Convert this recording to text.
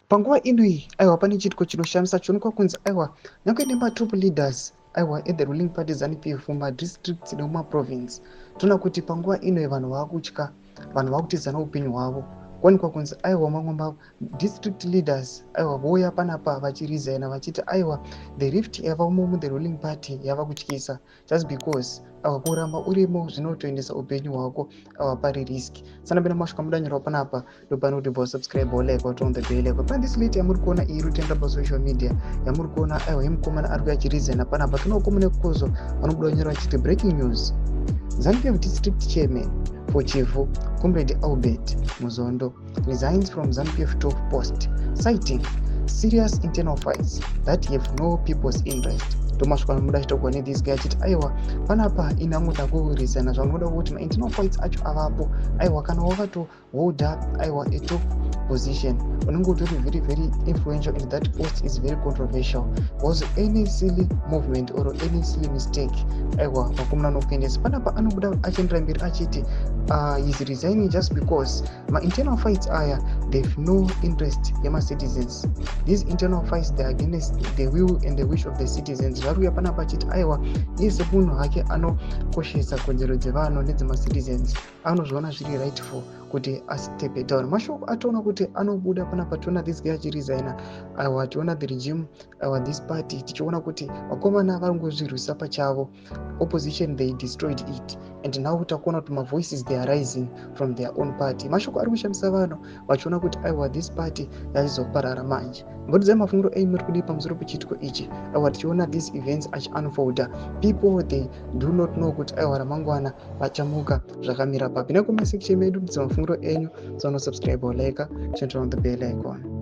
Panguva ino iyi, aiwa, pane chiitiko chinoshamisa chionekwa kunzi, aiwa, nyange nematop leaders, aiwa, ethe ruling party ZANU PF mumadistricts nemumaprovince, toona kuti panguva ino iyi vanhu vaakutya, vanhu vaakutiza neupenyu hwavo. Kuonekwa kunzi, aiwa, mamwe madistrict leaders, aiwa, vouya panapa vachiresigna vachiti, aiwa, the rift yavamo muthe ruling party yava kutyisa, just because, aiwa, kuramba urimo zvinotoendesa upenyu hwako, aiwa, pari risk. Sanapinda masvika mudanyorwa panapa, ndopano kuti subscribe, like, on the bell icon. Pane this late yamuri kuona iri kutenda pasocial media yamuri kuona, aiwa, yemukomana ari kuya achiresigna panapa. Tinokomana nekukozo vanobuda kunyora vachiti, "Breaking news: ZANU PF district chairman for Chivhu, Comrade Albert Muzondo, resigns from ZANU PF top post, citing serious internal fights that have no people's interest." Ndomasvika nomuda achitogwa nethis guy achiti, aiwa, panapa inangoda kuresigna zvanoda kuti mainternal fights acho avapo. Aiwa, kana wakatoholda, aiwa, a top position, unenge utori very very influential, and that post is very controversial because any silly movement or any silly mistake, aiwa, vakomana nokuendesa. Panapa anobuda achiendera mberi achiti is resigning just because mainternal fights aya, they've no interest yemacitizens. These internal fights, they are against the will and the wish of the citizens. Zvari kuuya panapa achiti, aiwa, iye semunhu hake anokoshesa kodzero dzevanhu nedzemacitizens, anozviona zviri rightful kuti astepe down. Mashoko atoona kuti anobuda panapa, tiona this guy achiresigna. Aiwa, tiona the regime, aiwa, this party, tichiona kuti vakomana vari ngozvirwisa pachavo. Opposition, they destroyed it, and now takuona kuti mavoices, they are rising from their own party. Mashoko ari kushamisa vanhu vachiona kuti, aiwa, this party yachizoparara manje. Mbotidzai mafungiro enyu, muri kudii pamusoro pechiitiko ichi? Aiwa, tichiona these events achiunfolda, people, they do not know kuti, aiwa, ramangwana vachamuka zvakamira papi. Necomment section medu, mudze mafungiro enyu. Sanosubscribe, like, turn on the bell icon.